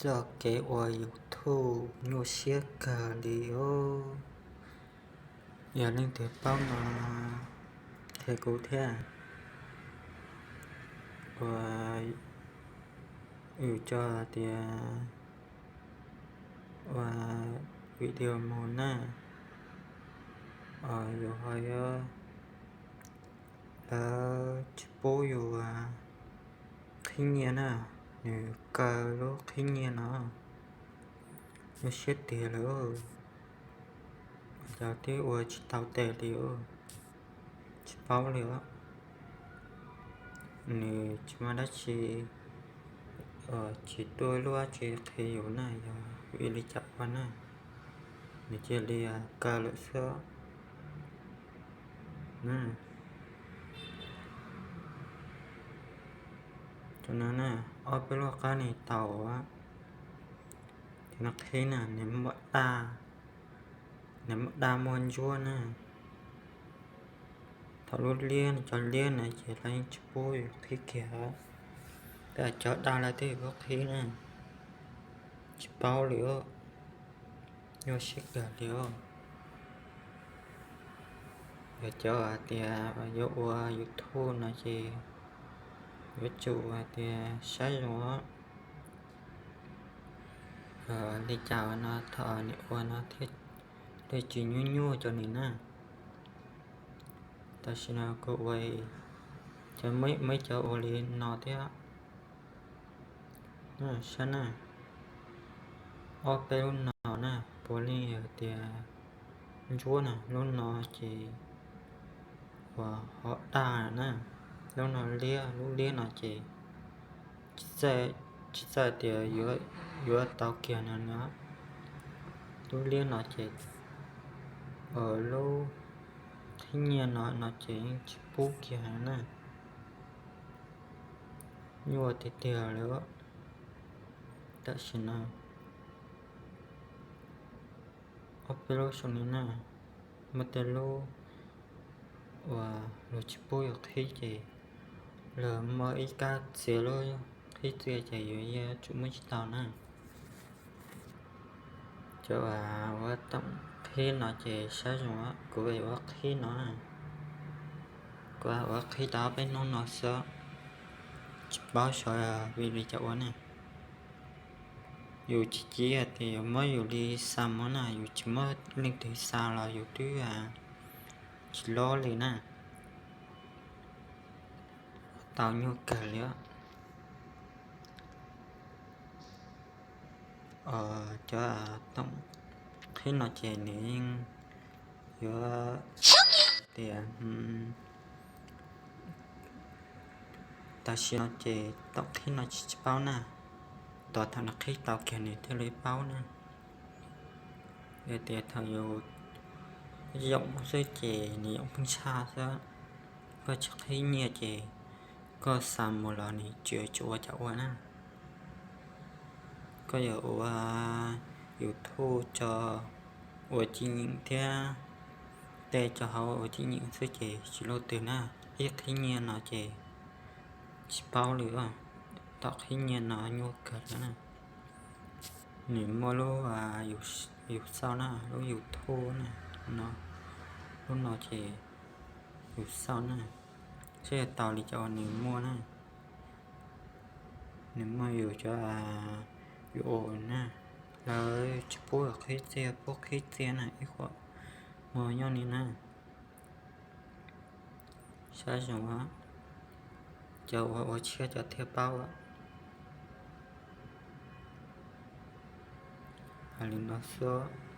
Txoj kev ua YouTube nyuaj siab kawg li os. Yog leej twg paub no qhia kuv thiab. Ua, yus tso tias ua video mus na, yus ho yuav, lawv tsis pub yus qhib nyiaj na, nws kaw lub qhib nyiaj no, nyuaj siab tiag lawm. Cov twb ua tsis tau tes li, tsis paub li os. Nws tsis muaj dab tsi, tsis tuaj lub dab tsi qhia yus na, yog vim li cas ua na, nws cia li kaw lawm xwb. Cov no na, ob peb lub qab ni tau, ces no qhib na, nws muaj daj, nws muaj daj muaj ntsuab na. Thaum lub liab, cov liab na ces lawv yeej tsis pub yus qhib kiag, tab cov daj lawv twb pub qhib na, tsis paub li os, nyuaj siab kawg li os. Yog cov hais tias yuav ua YouTube no ces yuav tsum hais tias saib zoo li cas no thaum nws ua no thiaj li tsis nyuaj nyuaj cov nws na. Tam sim no kuv ua, cov muaj ib cov ua li no thiab. Saib na, ob peb lub no na, puav leej yog tias ntsuab na, lub no ces uas ho daj na, lub no liab, lub liab no ces tsis txawj tias yuav tau kiag no na. Lub liab no ces lub qhib nyiaj no no ces yeej tsis pub kiag na. Nyuaj tiag tiag li. Tam sim no ob peb lub saum no na, muaj tej lub uas luag tsis pub yus qhib ces luag muaj ib kab txiav lub qhib txiav ces yus yuav tsum muab tsis tau na. Cov uas ua toom qhib no ces saib zoo, kuv ua qhib no, kuv ua qhib tau peb hnub no xwb, tsis paub xyov vim li cas ua ne. Yus tsis cia tias yus muab yus li xa mus na, yus tsis muab leej twg xa los yus twb tsis lob li na. Tau nyuaj kawg li. Cov toom qhib no ces nws yeej yuav tias tam sim no ces toom qhib no tsis tsis paub na, tos thaum nws qhib tau kiag nws thiaj li paub na. Yog tias thaum yus yoom xwb ces nws yoom pheej tshaj xwb. Koj tsis qhib nyiaj ces koj xa mus los nws tsis tsis ua cas ua na. Koj yuav ua YouTube tso ua txij nyeem thiab tej tso hauv ua txij nyeem xwb ces tsis luaj twg na. Ib qhib nyiaj no ces tsis paub li os. Tom qhib nyiaj no nyuaj kawg li na. Nws muaj lub yus xauj na, lub YouTube na, no, lub no ces yus xauj na, saib yog tau li cas uas nws muaj na. Nws muaj yus cov yus ua na, lawv tsis pub qhib txiaj, pub qhib txiaj na, ib qhuam muaj nyob ni na. Saib zoo, cov uas ua tshiab cov thiaj paub. Hais li no xwb.